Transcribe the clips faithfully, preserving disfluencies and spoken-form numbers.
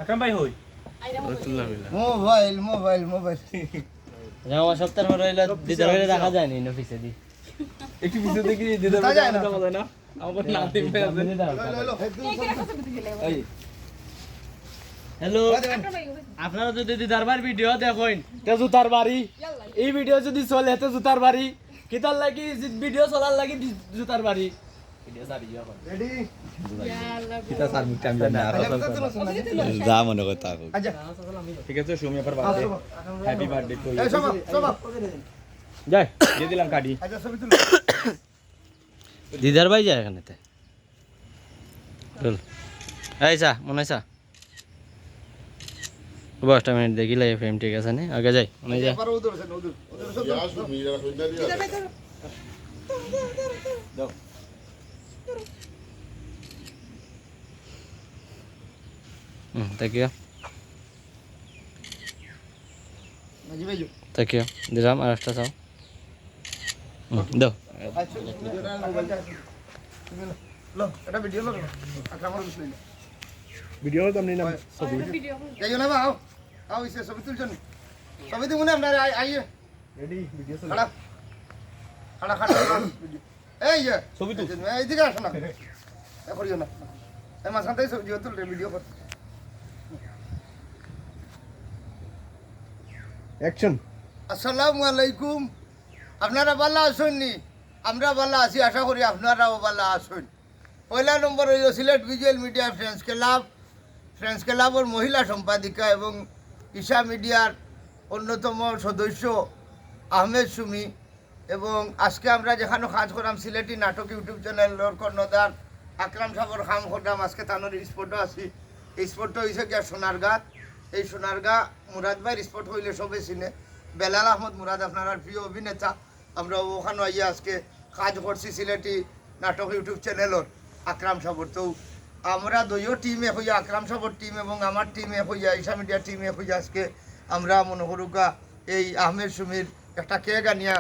আকরাম ভাই হই? Mobile, mobile, mobile. আমার সপ্তাহ পরে হইলে দিদার ভাইরে দেখা যায়নি, না পিছে দি। একটু পিছে দেখি, দিদার ভাইরে দেখা যায় না। আমার নাতিন ভাই আছে। হ্যালো। আপনারা যদি দিদার ভাইর ভিডিও দেখইন, তে জুতার বাড়ি। এই ভিডিও যদি চলে, তে জুতার বাড়ি। কিতার লাগি? ভিডিও চলার লাগি জুতার বাড়ি। রেডি? কিতা স্যার, মুখটা আমি জানি না। যা মনে করে তা হোক। আচ্ছা। ঠিক আছে, সুমি আপার birthday. Happy birthday to you. এই, সব, সব। যাই, দিয়ে দিলাম কার্ডি। আচ্ছা, ছবি তুলো। দিদার ভাই যায় এখানেতে। চল। এই চা, মনে হয় চা। বস, একটা মিনিট দেখি, লাইভ ফ্রেম ঠিক আছে নি? আগে যাই, মনে হয় যা। একবার ওদের আছে, ওদের, ওদের সব ইয়া, সুমি, ইয়া, সুমি, ইয়া। দাও। হুম, thank you। Thank you। দিলাম, আর একটা চাও। হুম, দাও। আচ্ছা, মোবাইলটা আছে। তুমি লো, লো, এটা ভিডিও লো না। আচ্ছা, আমার কিছু নেই। ভিডিও তো আমি নিলাম, ছবি। যাইও না বা, আও। আও, ইসে ছবি তুলছো নি? ছবি তুলবো না আমরা, আই, আইয়ে। রেডি, ভিডিও চলে। খাড়া। খাড়া, খাড়া, খাড়া। এই যে, ছবি তুল। এই যে, এইদিকে আসো না। এ করিও না। এই মাঝখান থেকে ছবি তুল রে, ভিডিও কর। অ্যাকশন। আসসালামু আলাইকুম। আপনারা ভালা আছইন নি? আমরা ভালা আছি, আশা করি আপনারাও ভালা আছইন। পয়লা নম্বর অইলো Sylhet visual media friends club, friends ক্লাবর মহিলা সম্পাদিকা এবং ঈশা মিডিয়ার অন্যতম সদস্য আহমেদ সুমি। এবং আজকে আমরা যেখানো কাজ করাম সিলেটি নাটক YouTube চ্যানেলর কর্ণধার আকরাম সাবর কাম করলাম, আজকে তানর স্পটও আছি। এই স্পটটা অইছে গিয়া সোনারগাঁ। এই সোনারগাঁ মুরাদ ভাইর স্পট অইলে সবে চিনে, বেলাল আহমদ মুরাদ আপনারার প্রিয় অভিনেতা। আমরা অখানো আইয়া আজকে কাজ করছি সিলেটি নাটক YouTube চ্যানেলর আকরাম সাবর। তো আমরা দুইও টিম এক অইয়া, আকরাম সাবর টিম এবং আমার টিম এক অইয়া, ঈশা মিডিয়া টিম এক অইয়া আজকে আমরা মনো করুকা এই আহমেদ সুমির একটা কেক আনিয়া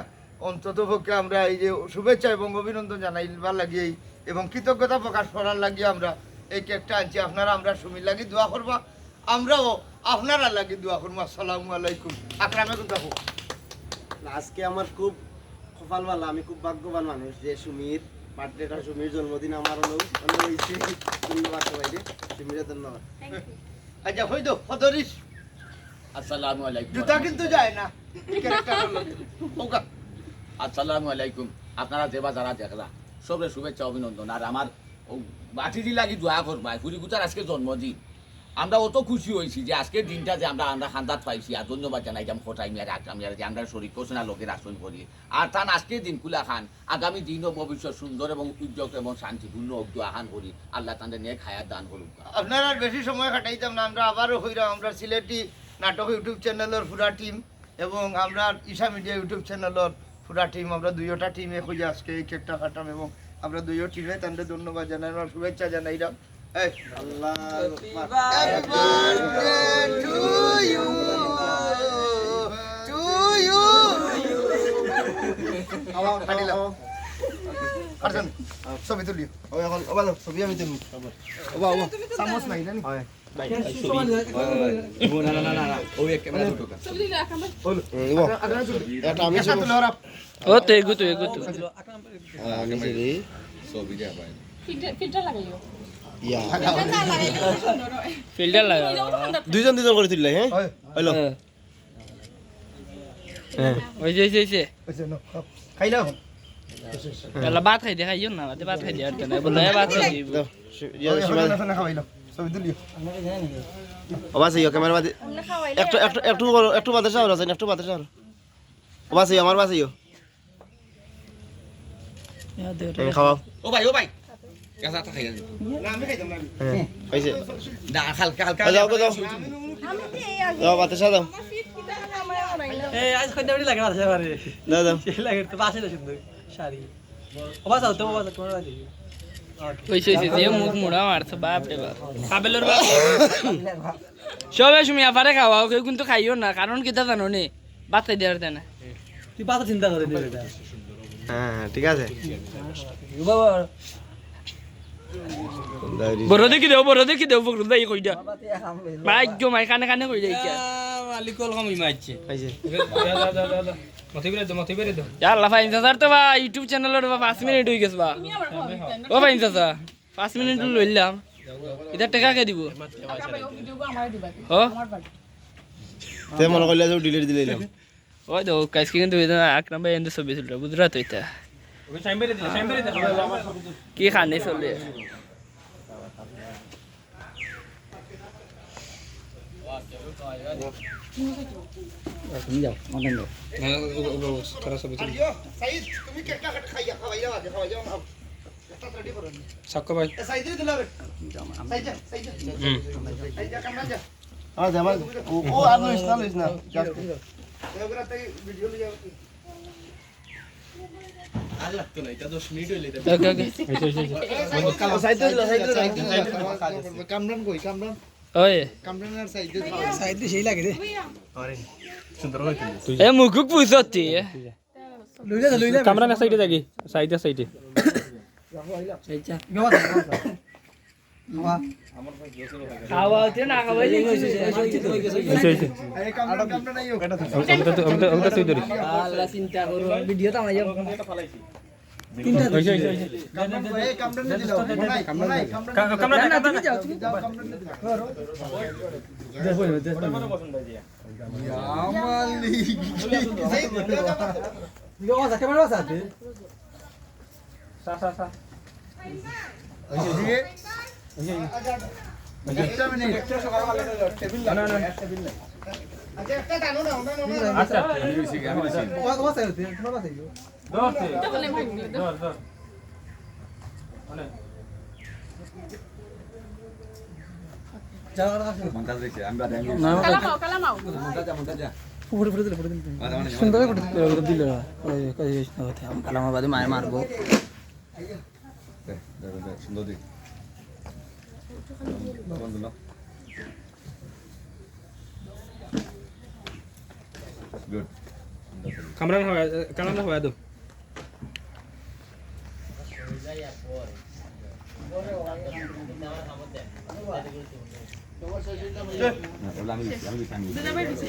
অন্তত পক্ষে আমরা এই যে শুভেচ্ছা এবং অভিনন্দন জানাইবার লাগি এই এবং কৃতজ্ঞতা প্রকাশ করার লাগি আমরা এই কেকটা আনছি। আপনারা আমরা সুমির লাগি দোয়া করবা, আমরাও আপনারার লাগি দোয়া করমু। আসসালামু আলাইকুম। আকরামে কথা কও। না, আজকে আমার খুব কপাল ভালা, আমি খুব ভাগ্যবান মানুষ যে সুমির বার্থডেটা, সুমির জন্মদিন আমার হলো, হলো হইছে। ধন্যবাদ সবাইকে, সুমিরে ধন্যবাদ। Thank you। আচ্ছা, হই তো, কত রিস? আসসালামু আলাইকুম। জুতা কিন্তু যায় না, ক্যারেক্টারর লগে। ওকা। আসসালামু আলাইকুম। আপনারা যেবা যারা দেখরা, সবরে শুভেচ্ছা অভিনন্দন। আর আমার ও বাতিজির লাগি দোয়া করবায়, ফুরিগুতার আজকে জন্মদিন। আমরা অত খুশি অইছি যে আজকের দিনটা যে আমরা, আমরা খান্দাত পাইছি, আর ধন্যবাদ জানাইতাম খোটাই মিয়ারে, আকরাম মিয়ারে যে আমরা শরীক করছইন আর লগে রাখছইন করি। আর তান আজকের দিন কুলা খান, আগামী দিন ও ভবিষ্যৎ সুন্দর এবং উজ্জ্বল এবং শান্তিপূর্ণ হোক, দোয়া খান করি, আল্লাহ তানরে নেক হায়াত দান করুক। আপনারার বেশি সময় কাটাইতাম না, আমরা আবারও কইরাম, আমরা সিলেটি নাটক YouTube চ্যানেলর পুরা টিম এবং আমরা ঈশা মিডিয়া YouTube চ্যানেলর পুরা টিম, আমরা দুইওটা টিমে কই আজকে এই কেকটা কাটাম এবং আমরা দুইও টিমে তানরে ধন্যবাদ জানাই, আমরা শুভেচ্ছা জানাইলাম। এই, আল্লাহ Happy birthday to you, to you। খাওয়াও, খাওয়াও, খাওয়াও। আরজন, ছবি তুলিও। ও, এখন, ও, ভালো, ছবি আমি তুলবো। ও, বা, ও, বা। চামচ নাই, জানি? হয়। ভাই, ভাই, ছবি। হয়, হয়, হয়। ও, না, না, না, না, না। ওই এক ক্যামেরা দুটো কা। ছবি তুলে রাখ, আমরা হুম, ও। একটা আমি একটা ছবি। তুলে ওরা। ও, তো এগু, তো এগু, তো। হ্যাঁ, আমি ছবি। ছবি দেয়া ভাই। ফিল্টার, ফিল্টার লাগাইও। ইয়া। ফিল্টার না লাগাইলে সুন্দর হয়। ফিল্টার লাগাও। দুইজন দুইজন করে তুললে, হ্যাঁ? হয়। হ্যালো। হ্যাঁ। হ্যাঁ। ওই যে, ওই যে, ওই যে। ওই যে, নাও, খাও। খাইলাও এখন? হ্যাঁ। এলা ভাত খাই দে, খাইও না, ভাত, ভাত খাই দে, আর তো না, বলে, "এ, ভাত খাই দিব।" দাও, শি-, ইয়া, ওই, শিবানী। এখন না খাওয়াইলাম। ছবি তুলিও। ও, বাস, ইয়া, ক্যামেরা বাদে। আমরা খাওয়াইলে একটু, একটু, একটু করো, একটু বাদে সারো, একটু বাদে সারো। ও, বাস, ইয়া, আমার বাস, ইয়া। ইয়া দে, হুম, খাওয়াও। ও ভাই, ও ভাই। গাছ আটা খাইয়া দিন। না, আমি খাইতাম না, আমি। হ্যাঁ, হইছে। না, হালকা, হালকা। যাও, যাও। আমি তো এই আগে। যাও, বাতাসা দাও। আমার ফিট কিতা আমার নাই না। এই, আজ কইতে লাগে বাতাসা পারে। দাও, দাও। সেই লাগে তো বাসে না সুন্দর শাড়ি। ও বাস, তো বাস, তোমার বাস। ওকে। ওই সেই, সেই, যে মুখ মুড়া মারছে, বাপ রে বাপ। কাবেলর বাপ। সবে সুমিয়া পারে খাওয়াও, কেউ কিন্তু খাইও না, কারণ কিতা জানো নি? ভাত খাই দেওয়ার দেয় না। তুই ভাত চিন্তা করে দিবি এটা। হ্যাঁ, হ্যাঁ, ঠিক আছে। ও বাবা। বড় দেখি দেও, বড় দেখি দেও, ফখরুল ভাই কইডা। মাই গো মাই, কানে কানে কইডা ইটা। আহ, মালিক কল খামুই মারছে। এই যে। ইয়া আল্লাহ, ফাইন চাচার তো বা YouTube channel-র বা পাঁচ মিনিট অই গেছে বা। ও ফাইন চাচা, পাঁচ মিনিট লইলাম। ইটা টেকা কে দিব? ও? তে মনে করলে যে delete দিলাইলাম। ওই তো, আজকে কিন্তু ওই যে আকরাম ভাই এনে ছবি তুললো, বুঝরা তো ইটা। কি খানি চলে? তুমি যাও, আমার টাইম দাও। সাক্ষ্য ভাই। যাও, আমার টাইম দাও। আর যাবা? ও, ও, আর লইস না, লইস না। Just। ওকে, ওকে। Side এ দিলা, side এ দিলা। কামরান কই? কামরান? ওই। কামরান আর side এ দিলা। Side এ সেই লাগে রে। এ মুকুক পুষতি। লইলা, লইলা। কামরান side এ যাগি, side এ, side এ। খাওয়া হতে না খাওয়াইলে হইছে, হইছে। এই কামরান, কামরান আইও। ওটা তো, ওটা তো, ওটা তুই ধরিস। আল্লাহ চিন্তা করো, ভিডিও তো আমার যাবো। হইছে, হইছে, হইছে। কামরান, এই কামরান দিলাও। মনাই, মনাই, কামরান কা-, কামরান না, না, তুমি যাও, তুমি যাও, কামরান দিলাও। ইয়া মালিক। ইগো, ও, ক্যামেরা আছে? সা, সা, সা। ওই যে, ওই যে। একটা মিনিট। না, না, না। আচ্ছা, একটা টানো না, ওটা নাও, ওটা নাও। আচ্ছা। আমি রইছি, আমি রইছি। ও, ও, স্যার, তোমার কথা। ধর, ধর। ধর, ধর। মানে। মন্তাজ রইছে, আমি বাদে আমি রইছি। কালামাও, কালামাও। মন্তাজ যা, মন্তাজ যা। উপরে, উপরে দিলে, উপরে দিলে। বাদে মানে সুন্দর করে দিলে, দিলে। ওই, ওই, ওই, ওই, কালামার বাদে মায়ে মারবো। দে, দে, দে, দে, সুন্দর দিক। বন্ধ না। Good. কামরান হওয়া, কামরান হওয়া দো। না, ওগুলো আমি দিচ্ছি, আমি দিচ্ছি, আমি দিচ্ছি।